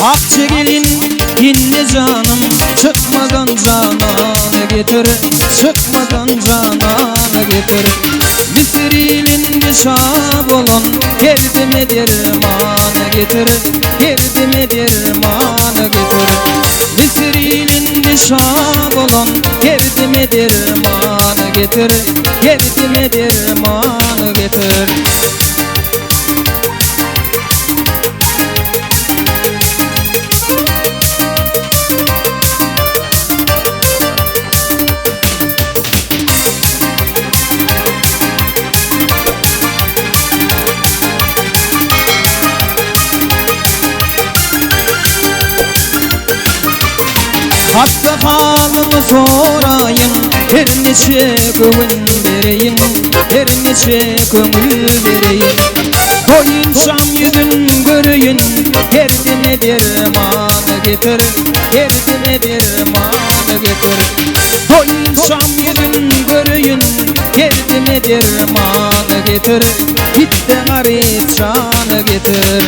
Akja gelin indi janym Çykmadan janany getir Çykmadan janany getir Misir ilinde şa bolan Derdime dermany getir Derdime dermany getir Misir ilinde şa bolan Derdime dermany getir Derdime dermany getir. Hassa halyňy soraýyn, Her niçe göwün bereýin, Her niçe köňül bereýin. Doýynçam ýüzün göreýin, Derdime derman getir, Derdime derman getir. Doýynçam ýüzün göreýin, Derdime derman getir, Git-de garyp jany getir.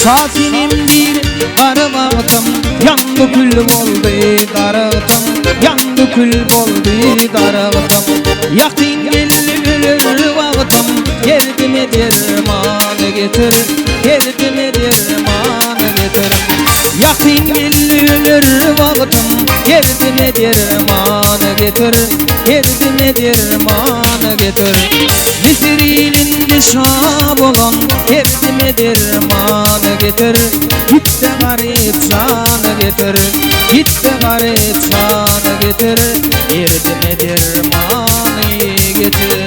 Şasenem diýr gara bagtym, Ýandy kül boldy daragtym, Ýandy kül boldy daragtym. Ýakyn geldi öler wagtym, Derdime derman getir, Derdime derman getir. Ýakyn geldi öler wagtym, Derdime derman getir, Derdime derman getir. Misir ilinde şa bolan, Derdime derman getir. Git-de garyp jany getir, Git-de garyp jany getir, Derdime dermany getir.